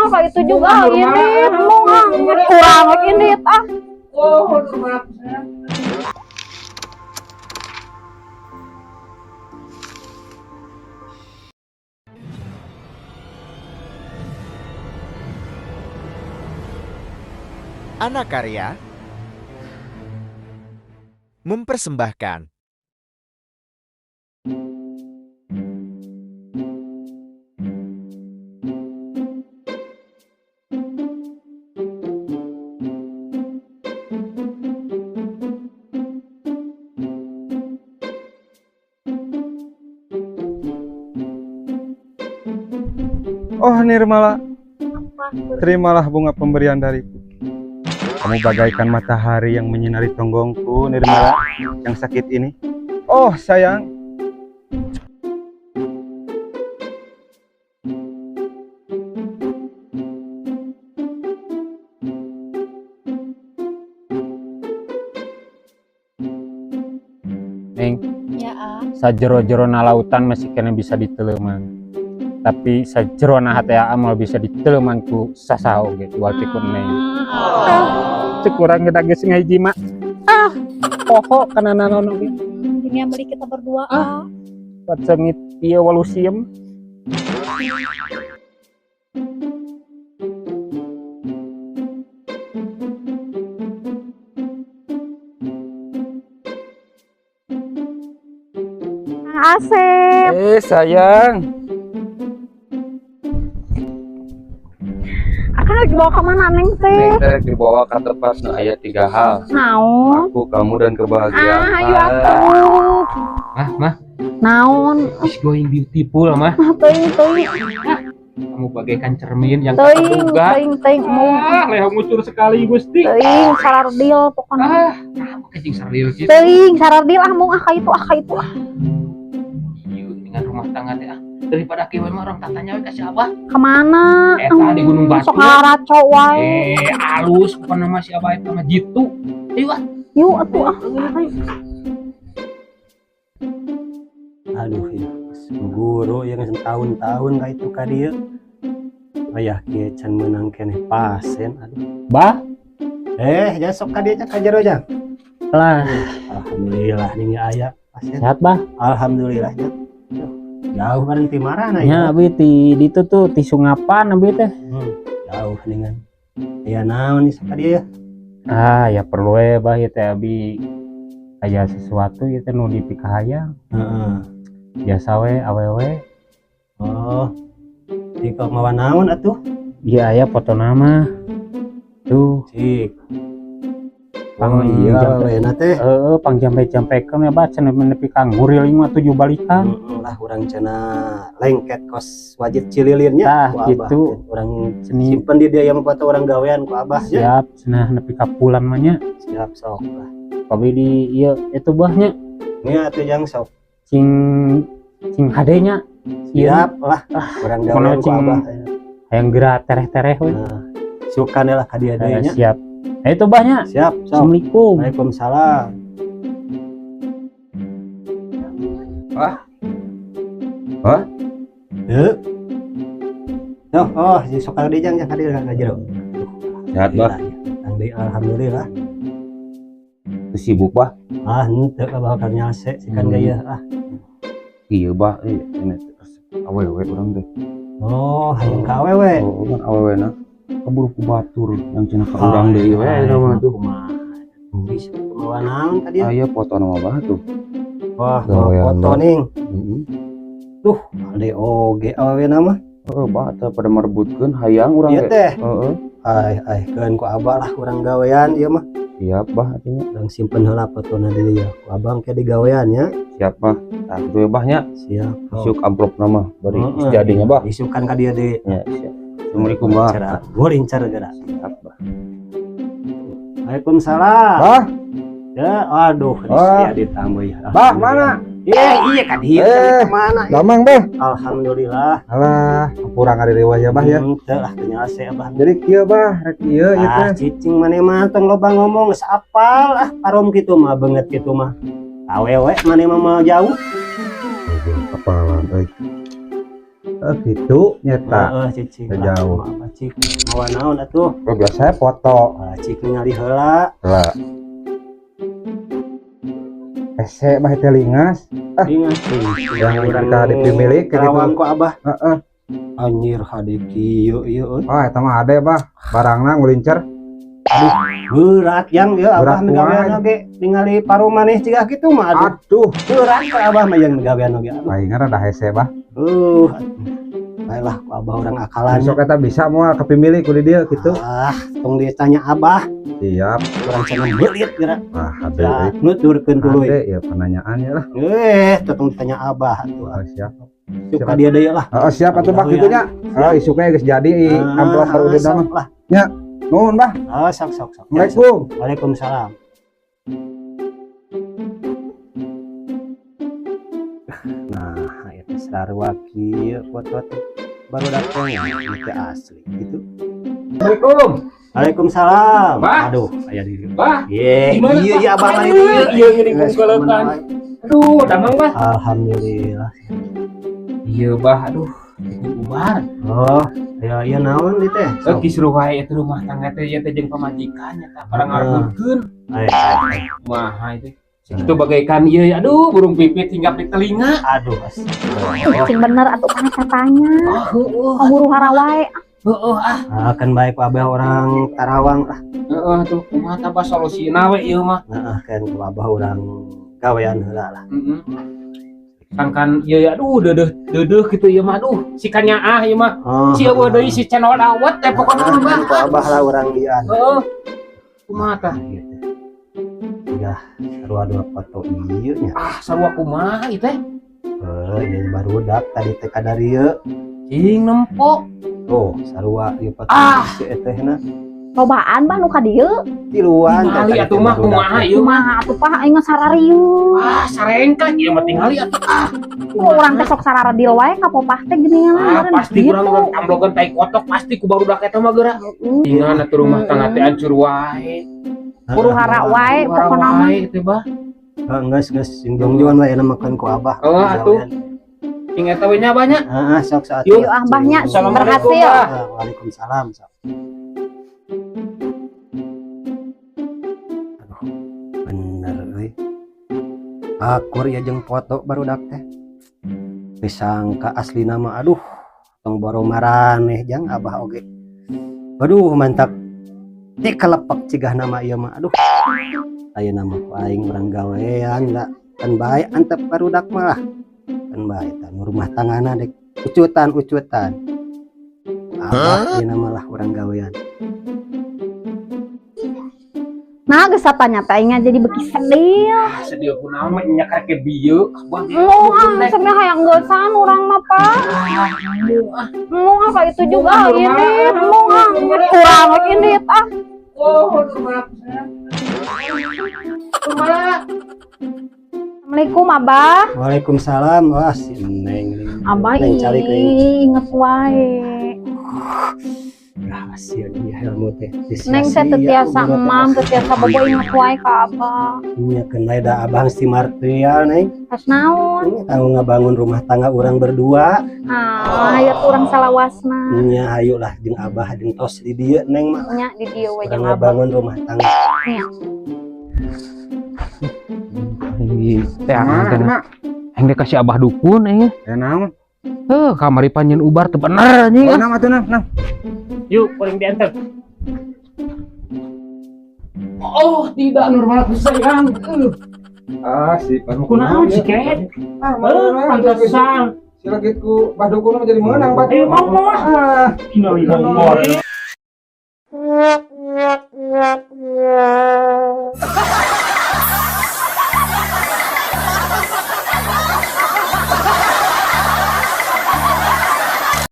Ka itu juga ini embung ah, kurang ini ah. Oh, Nurmala pisan. Anakarya mempersembahkan. Oh Nirmala, terimalah bunga pemberian dariku. Kamu bagaikan matahari yang menyinari tonggongku, Nirmala, yang sakit ini. Oh sayang. Neng, Ya, ah. sajero-jerona lautan masih keneh bisa diteleman. Tapi sajerona hate aa moal bisa diteleman ku sasaha oge jual ti ku Neng. Cek urang ge geus ngahiji mah. Ah, poho kana naon oge. Dunia milik kita berdua ah. Pat seungit ieu walu siem. Asep. Eh sayang. Akan lagi bawa ke mana Neng teh? Neng teh dibawa ke tempat nu aya 3 hal. Naon? Aku, kamu dan kebahagiaan. Ah, ayo atuh. Mah, mah, Naon? is going beautiful, mah. Ah, teuing teuing Kamu bagaikan cermin yang tak teuing terduga. teuing teuing embung. Ah, leho ngucur sekali Gusti. Teuing sarardil pokona. Ah, kamu kecing saril gitu. Teuing sarardil ah mung ah ka itu ah ka itu ah. Iya, dengan rumah tangga teh ah. Daripada kieu mah orang tatanya we ka si Abah. Kemana? Eta di Gunung Batu. Sok ngaraco wae. Eh, alus pokona mah si Abah eta mah jitu. Ayo ah. Yuk atuh ah. Aduh ya, guru yang tahun-tahun ka itu ka dieu. Ayah kieu can meunang keneh pasen aduh. Bah, Eh, jasok ka dieu nya ka jero jang. lah, Alhamdulillah ning aya pasen. sehat bah. Alhamdulillah nya. Duh, jauh kan ti marana Nya ya. abi ti ditu tuh ti Sungapan abi teh. Jauh ningan. Aya naon nih sok ka dieu ya? Ah, ya perlu we bah ieu teh abi aya sesuatu ieu teh nu dipikahayang. Heeh. Biasa we awewe. Oh. Di kok mawa naon atuh? Iya aya foto nama. Tuh, Cik. Pang Oh iya, jampe- wena teh. Heeh, pang jampe-jampekeun ya bah cenah nepi ka nguriling mah 7 balikan. Heeh, lah urang cenah lengket kos wajit cililinnya Tah, ku abah. gitu. Urang Seni simpen di dia yang foto orang gawean ku abah nya. siap cenah nepi ka pulan mah nya. Siap sok lah. Abi di ieu itu bahnya Nya atuh jang sok. cing cing hade nya. Siap lah. Urang Pokona gawean ku cing abah. Hayang geura tereh-tereh we. Nah, sukane lah ka dia deui nya. Siap. Nah, itu bahnya. Siap sok. Assalamualaikum. Waalaikumsalam. Hah? Hah? Heuh. Oh, oh, si sok ka dieu jang ka dieu ka jero. Sehat, Bah. Tang deui alhamdulillah. Teu sibuk, Bah. Ah, henteu abah bakal nyalse sikan gaya ah. Iya, Bah. Ini awewe urang teh. Oh, hayang ka awewe. Oh, kan awewe na kaburu ku batur yang cenah ka urang deui we eta mah tuh. Kumaha? Bisa kumaha naon ka dieu? Aya foto nama Bah tuh. Wah, bawa Gawean, foto Bah. ning. Heeh. Duh, ade oge awewe na mah. Heeh, Bah teh pada merebutkeun hayang urang Ieu ge. teh. Heeh. Ai, ai, keun ku abah lah urang gawean ieu mah. Siap, Bah atuh. Urang simpen heula fotona di dieu. Ku abang ke digawean nya. Siap, Bah. Tah kitu ya, Bah nya. Siap. Isuk amplop nama bari Heeh. jadinya, Bah. Isukan ka dieu deui. Ya, siap. Assalamualaikum, Bah. Cara gurincar geura. Siap, Bah. Waalaikumsalam. Bah, Ya, aduh, Bah. saya ditambah. Bah, mana? Iya, iya ka dieu Eh. kemana? Damang, Bah. Alhamdulillah. Alah, kurang ari riwayah, Bah ya. Henteu lah teu nyalse abah. Jadi kieu, Bah, rek ieu ieu Ah, teh. cicing maneh mah tong loba ngomong geus apal ah parom kitu mah beungeut kitu mah. Awewe maneh mah moal jauh. Apalan euy. Gitu nyeta. Heeh, cicing. Jauh. Apa cik? Mawa naon atuh? Oh, biasa foto. Ah, cik ningali heula. Lah. Hese bah teh lingas. Ingat Yang kita dipimilik gitu. Karawang ku abah. Heeh. Anjir hade kieu ieu euy. Oh, eta mah ade bah. Barangna ngulincer. Berat yang ieu abah Berat migawean kumaha? Oge ningali paru maneh ciga kitu mah aduh. Aduh, Berat ku abah mah yang migawean oge. Aduh. palingan rada hese bah. Baiklah ku abah urang akalan. Besok eta bisa moal kepimilik ku di dieu gitu. Ah, tong ditanya abah, Siap. urang cenah beulit geura. Ah, ade. Ya, nuturkeun tuluy. Ade ya penanyaannya lah. Tong ditanya abah atuh. Oh, siap. Suka dia deui lah. Oh, siap atuh bah kitu nya. Oh, isuknya geus jadi amplop baru udah sok mah. lah. Nuhun bah. Ah, sok sok sok. Assalamualaikum. Waalaikumsalam. Nah, itu sarua kieu foto teh baru datang itu asli gitu. Assalamualaikum. Waalaikumsalam. Bah. Aduh, aya di dieu. Bah, Ye, Gimana, iya Bah? iya abah mah Aduh, di dieu. iya, gini kungkelekan. Aduh, damang bah. Alhamdulillah. Iya bah, aduh. Ini ubar. Oh, ya iya naon di teh? Eh, kisruh wae itu rumah tangga teh ya teh jeung pamajikan nya tah parang ngarebutkeun. Ay, ay, Kumaha itu? Sakitu bagaikan ieu ya, aduh burung pipit hingga di telinga. Aduh, Cing bener atuh kan katanya. Oh, heueuh. Huru hara wae. Heueuh ah. Ah, kan baik ku abah orang Tarawang lah. Heeh tuh kumaha tambah solusina we ieu mah. Nah, kan ku abah orang gawean heula lah. Heeh. Sangkan ieu ya aduh deudeuh deudeuh kitu ieu mah aduh si kanyaah ieu mah. Oh, Si eueuh deui si channel dawet teh pokona mah. Kan ku abah lah orang dian. Heeh. Kumaha tah? Gitu. Ya, sarua dua foto ieu nya. Ah, sarua kumaha ieu teh? Heuh, ieu barudak tadi teh kadarieu. Cing nempo. Oh, sarua ieu foto Ah. si etehna. Cobaan bah nu ka dieu. Tiluan teh Tingali tadi atuh teh mah barudak kumaha teh. ieu mah. Kumaha atuh pah aing sararieu. Ah, sarengkak ieu mah tingali atuh ah. Urang teh sok sararedil wae ka popah teh geuningan Ah, meureun pasti gitu. kurang urang amblogan tai kotok pasti ku barudak eta mah geura. Tingan atuh rumah tangga teh hancur wae. Huru hara wae Huru hara pokona mah. wae teh bah. Heuh, geus geus sing jongjon wae makan ku abah. Oh, atuh. Cing eta we nya banyak. Heeh, sok saat. Yuk. Yuk ah bahnya Assalamualaikum, berhasil. Bah. Waalaikumsalam. Sok. Aduh, bener euy. Akur ya jeung foto barudak teh. Disangka asli nama aduh tong boro maraneh jang abah oge. Aduh mantap. Ti kelepak cigah nama ieu mah aduh. Ayeuna mah ku aing urang gawean da kan bae antep barudak mah lah. Kan bae tah nu rumah tanggana dek ucutan-ucutan. Abah ayeuna mah lah urang gawean. Nah, geus satanya teh aing jadi beuki sedih. Ah, sedih kunaon mah nya karek bieu. Abah ge. Mau ah, sebenarnya hayang geusan urang mah, Pak. Ah, Mau ah kayak itu juga ini. Mau ah urang ini ah. Oh, Nurmala. Nurmala. Assalamualaikum Abah. Waalaikumsalam. Wah, si Neng. Abah Neng cari ke inget wae. Rahasia dia ilmu teh. Neng teh teu tiasa emam, teu tiasa bobo inget wae ka Abah. Nya keun da abang si Martial Neng. Pas naon? Tahu ngabangun rumah tangga urang berdua. Ah, aya urang salawasna. Nya hayu lah jeung abah jeung tos di dieu Neng mah. Nya di dieu we Urang jeung Abah. ngabangun rumah tangga. Nya. Teh Kumaha, teh. Mak? Aing dek kasih abah dukun aing. Eh naon? Heuh, kamari panjeun ubar teu bener anjing. Oh, nam atuh nam, nam. Yuk, kuring diantar. Oh, tidak Nurmala sayang. Ah, si Pak Kunaon si Ket? Ah, Eh, pantesan. Si lagi ku Bah Dukun mah jadi menang, Bah. Ayo, mau, mau. Ah. Innalillahi.